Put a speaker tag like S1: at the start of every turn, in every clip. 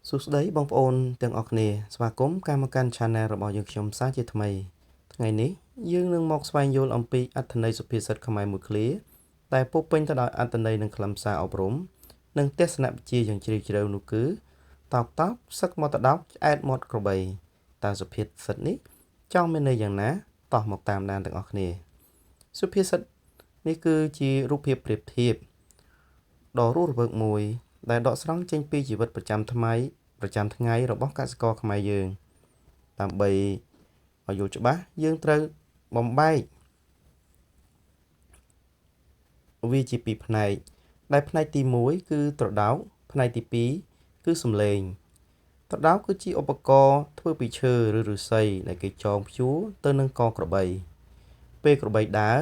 S1: សួស្តីបងប្អូនទាំងអស់គ្នាស្វាគមន៍ការមកកាន់ Channel របស់យើងខ្ញុំសាជាថ្មីថ្ងៃនេះយើងនឹងមកស្វែងយល់អំពីអត្ថន័យសុភាសិតខ្មែរមួយឃ្លាដែលពោពេញទៅដោយអត្ថន័យនិងខ្លឹមសារអប់រំនិងទស្សនវិជ្ជាយ៉ាងជ្រាលជ្រៅនោះគឺតោកតោកសឹកមាត់ត្រដោកឆ្អែតមាត់ក្របីតើសុភាសិតនេះចង់មានន័យយ៉ាងណាតោះមកតាមដានទាំងអស់គ្នាសុភាសិតនេះគឺជារូបភាពប្រៀបធៀបដ៏រស់រវើកមួយដែលដកស្រង់ចេញពីជីវិតប្រចាំថ្ងៃប្រចាំថ្ងៃរបស់កសិករខ្មែរយើងដើម្បីឲ្យយល់ច្បាស់យើងត្រូវបំបែកវាជាពីរផ្នែកដែលផ្នែកទី1គឺត្រដោកផ្នែកទី2គឺសំឡេងត្រដោកគឺជាឧបករណ៍ធ្វើពីឈើឬឫស្សីដែលគេចងព្យួរទៅនឹងកក្របីពេលក្របីដើ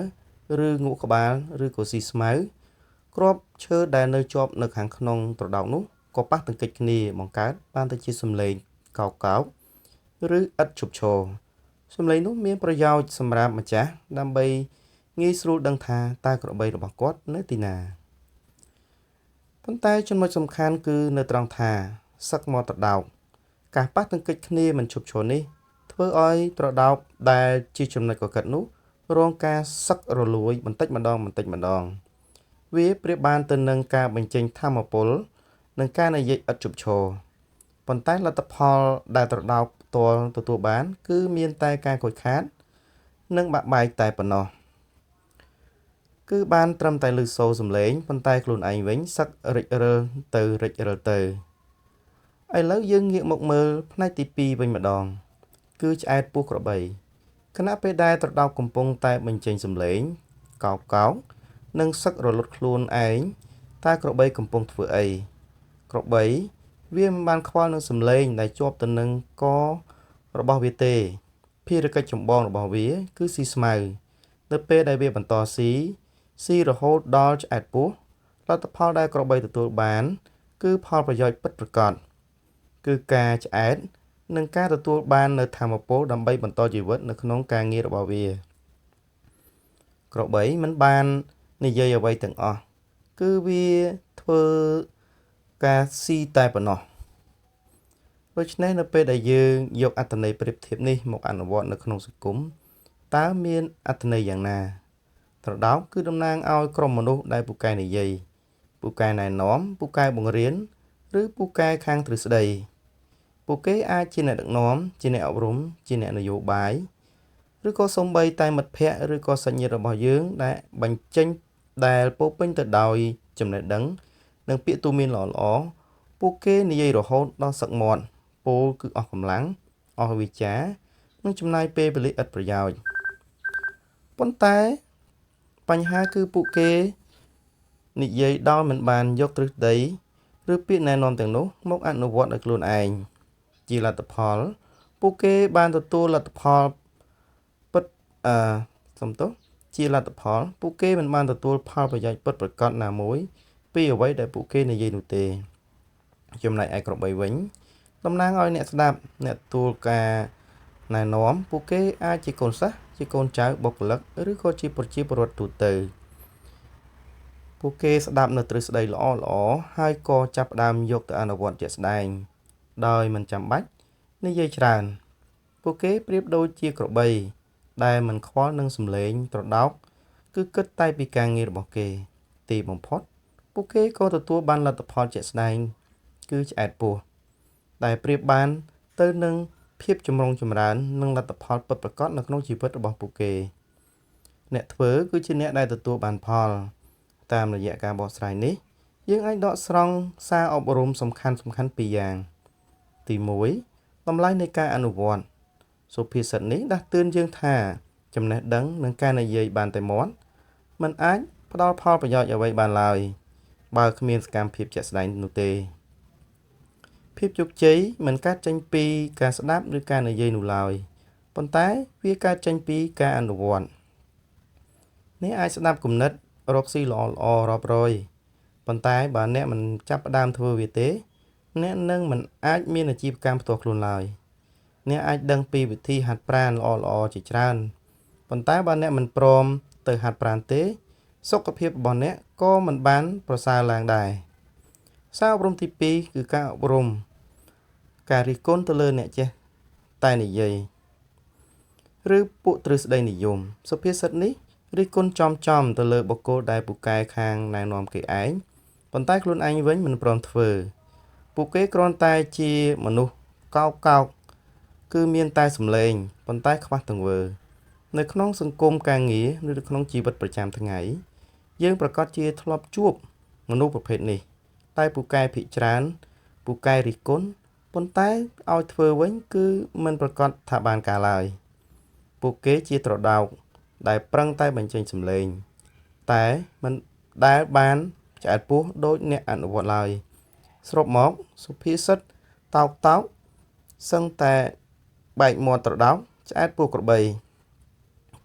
S1: រឬងក់ក្បាលឬក៏ស៊ីស្មៅគ្រាប់ឈើដែលនៅជាប់នៅខាងក្នុងត្រដោកនោះក៏ប៉ះទង្គិចគ្នាបង្កើតបានទៅជាសំឡេងកោកកោកឬឥតឈប់ឈរសំឡេងនោះមានប្រយោជន៍សម្រាប់ម្ចាស់ដើម្បីងាយស្រួលដឹងថាតើក្របីរបស់គាត់នៅទីណាប៉ុន្តែចំណុចសំខាន់គឺនៅត្រង់ថាសឹកមាត់ត្រដោកការប៉ះទង្គិចគ្នាមិនឈប់ឈរនេះធ្វើឲ្យត្រដោកដែលជាចំណុចកកិតនោះរងការសឹករលួយបន្តិចម្ដងបន្តិចម្ដងវាប្រៀបបានទៅនឹងការបញ្ចេញធម៌ពលនិងការនិយាយឥតឈប់ឈរប៉ុន្តែលទ្ធផលដែលត្រដោកផ្ទាល់ទទួលបានគឺមានតែការខូចខាតនិងបាក់បែកតែប៉ុណ្ណោះគឺបានត្រឹមតែឮសូរសំឡេងប៉ុន្តែខ្លួនឯងវិញសឹករិចរិលទៅរិចរិលទៅឥឡូវយើងងាកមកមើលផ្នែកទី2វិញម្ដងគឺឆ្អែតពោះក្របីខណៈពេលដែលត្រដោកកំពុងតែបញ្ចេញសំឡេងកោកកោកនិងសឹករលត់ខ្លួនឯងតើក្របីកំពុងធ្វើអីក្របីវាមិនបានខ្វល់នឹងសំឡេងដែលជាប់ទៅនឹងករបស់វាទេភារកិច្ចចម្បងរបស់វាគឺស៊ីស្មៅនៅពេលដែលវាបន្តស៊ីរហូតដល់ឆ្អែតពោះលទ្ធផលដែលក្របីទទួលបានគឺផលប្រយោជន៍ពិតប្រាកដគឺការឆ្អែតនិងការទទួលបាននូវធម៌ពលដើម្បីបន្តជីវិតនៅក្នុងការងាររបស់វាក្របីមិនបាននិយាយអ្វីទាំងអស់គឺវាធ្វើការស៊ីតែប៉ុណ្ណោះដូច្នេះនៅពេលដែលយើងយកអត្ថន័យប្រៀបធៀបនេះមកអនុវត្តនៅក្នុងសង្គមតើមានអត្ថន័យយ៉ាងណាត្រដោកគឺតំណាងឲ្យក្រុមមនុស្សដែលពូកែនិយាយពូកែណែនាំពូកែបង្រៀនឬពូកែខាងទ្រឹស្ដីពួកគេអាចជាអ្នកដឹកនាំជាអ្នកអប់រំជាអ្នកនយោបាយឬក៏សូម្បីតែមិត្តភ័ក្តិឬក៏សាច់ញាតិរបស់យើងដែលបញ្ចេញដែលពោពេញទៅដោយចំណេះដឹងនិងពាក្យទូន្មានល្អៗពួកគេនិយាយរហូតដល់សឹកមាត់ពោលគឺអស់កម្លាំងអស់វិចារនិងចំណាយពេលវេលាឥតប្រយោជន៍ប៉ុន្តែបញ្ហាគឺពួកគេនិយាយដោយមិនបានយកទ្រឹស្ដីឬពាក្យណែនាំទាំងនោះមកអនុវត្តដោយខ្លួនឯងជាលទ្ធផលពួកគេបានទទួលលទ្ធផលពិតសំទោសជាលទ្ធផលពួកគេមិនបានទទួលផលប្រយោជន៍ពិតប្រាកដណាមួយពីអ្វីដែលពួកគេនិយាយនោះទេចំណែកឯក្របីវិញតំណាងឲ្យអ្នកស្ដាប់អ្នកទទួលការណែនាំពួកគេអាចជាកូនសិស្សជាកូនចៅបុគ្គលិកឬក៏ជាប្រជាពលរដ្ឋទូទៅពួកគេស្ដាប់នៅទ្រឹស្ដីល្អៗហើយក៏ចាប់ផ្ដើមយកទៅអនុវត្តជាក់ស្ដែងដោយមិនចាំបាច់និយាយច្រើនពួកគេប្រៀបដូចជាក្របីដែលមិនខ្វល់នឹងសំឡេងត្រដោកគឺគិតតែពីការងាររបស់គេទីបំផុតពួកគេក៏ទទួលបានលទ្ធផលជាក់ស្ដែងគឺឆ្អែតពោះដែលប្រៀបបានទៅនឹងភាពចម្រុងចម្រើននិងលទ្ធផលពិតប្រាកដនៅក្នុងជីវិតរបស់ពួកគេអ្នកធ្វើគឺជាអ្នកដែលទទួលបានផលតាមរយៈការបកស្រាយនេះយើងអាចដកស្រង់សារអប់រំសំខាន់ៗពីរយ៉ាងទី1តម្លៃនៃការអនុវត្តសុភាសិតនេះដាស់តឿនយើងថាចំណេះដឹងនិងការនិយាយបានតែមាត់មិនអាចផ្ដល់ផលប្រយោជន៍អ្វីបានឡើយបើគ្មានសកម្មភាពជាក់ស្ដែងនោះទេភាពជោគជ័យមិនកើតចេញពីការស្ដាប់ឬការនិយាយនោះឡើយប៉ុន្តែវាកើតចេញពីការអនុវត្តអ្នកអាចស្ដាប់គំនិតរកស៊ីល្អៗរាប់រយប៉ុន្តែបើអ្នកមិនចាប់ផ្ដើមធ្វើវាទេអ្នកនឹងមិនអាចមានអាជីវកម្មផ្ទាល់ខ្លួនឡើយអ្នកអាចដឹងពីវិធីហាត់ប្រាណល្អៗជាច្រើនប៉ុន្តែបើអ្នកមិនព្រមទៅហាត់ប្រាណទេសុខភាពរបស់អ្នកក៏មិនបានប្រសើរឡើងដែរសារអប់រំទី2គឺការអប់រំ ការរិះគន់ទៅលើអ្នកចេះតែនិយាយឬពួកទ្រឹស្ដីនិយម។សុភាសិតនេះរិះគន់ចំៗទៅលើបុគ្គលដែលពូកែខាងណែនាំគេឯង ប៉ុន្តែខ្លួនឯងវិញមិនព្រមធ្វើ។ ពួកគេគ្រាន់តែជាមនុស្សកោកៗ គឺមានតែសំឡេង ប៉ុន្តែខ្វះទង្វើ។ នៅក្នុងសង្គមការងារ ឬក្នុងជីវិតប្រចាំថ្ងៃ យើងប្រាកដជាធ្លាប់ជួបមនុស្សប្រភេទនេះ តែពូកែភាគច្រើន ពូកែរិះគន់ ប៉ុន្តែឲ្យធ្វើវិញគឺមិនប្រាកដថាបានការឡើយ។ ពួកគេជាត្រដោកដែលប្រឹងតែបញ្ចេញសំឡេង តែមិនដែលបានឆ្អែតពោះដូចអ្នកអនុវត្តឡើយ។ សរុបមក សុភាសិតតោកៗសឹងតែបែកមាត់ត្រដោក ឆ្អែតពោះក្របី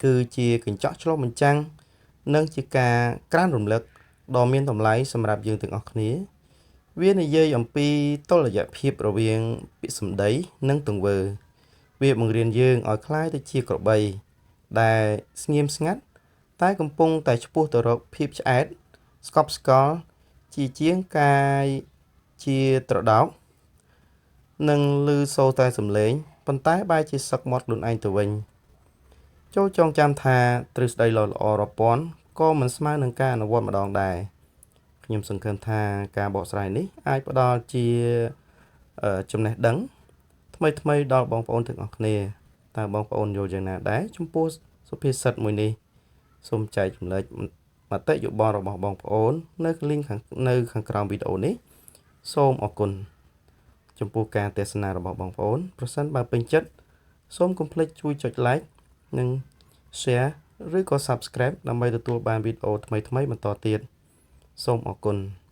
S1: គឺជាកញ្ចក់ឆ្លុះបញ្ចាំង និងជាការក្រើនរំលឹកដ៏មានតម្លៃសម្រាប់យើងទាំងអស់គ្នា។ វានិយាយអំពីតុល្យភាពរវាងពាក្យសម្ដី និងទង្វើ។ វាបង្រៀនយើងឲ្យក្លាយទៅជាក្របីដែលស្ងៀមស្ងាត់ តែកំពុងតែឆ្ពោះទៅរកភាពឆ្អែតស្កប់ស្កល់ ជាជាងកាយជាត្រដោក និងឮសូរតែសំឡេង ប៉ុន្តែបែរជាសឹកមាត់ខ្លួនឯងទៅវិញ។ ចូលចងចាំថាទ្រឹស្ដីល្អៗរាប់ពាន់ក៏មិនស្មើនឹងការអនុវត្តម្ដងដែរ។ ខ្ញុំសង្ឃឹមថាការបកស្រាយនេះអាចផ្ដល់ជាចំណេះដឹងថ្មីៗដល់បងប្អូនទាំងអស់គ្នា។ តើបងប្អូនយល់យ៉ាងណាដែរចំពោះសុភាសិតមួយនេះ? សូមចែករំលែកមតិយោបល់របស់បងប្អូននៅ link ខាងនៅខាងក្រោមវីដេអូនេះ។ សូមអរគុណចំពោះការទស្សនារបស់បងប្អូន។ ប្រសិនបើពេញចិត្ត សូមកុំភ្លេចជួយចុច like និង share ឬក៏ subscribe ដើម្បីទទួលបានវីដេអូថ្មីៗបន្តទៀត។ សូមអរគុណ។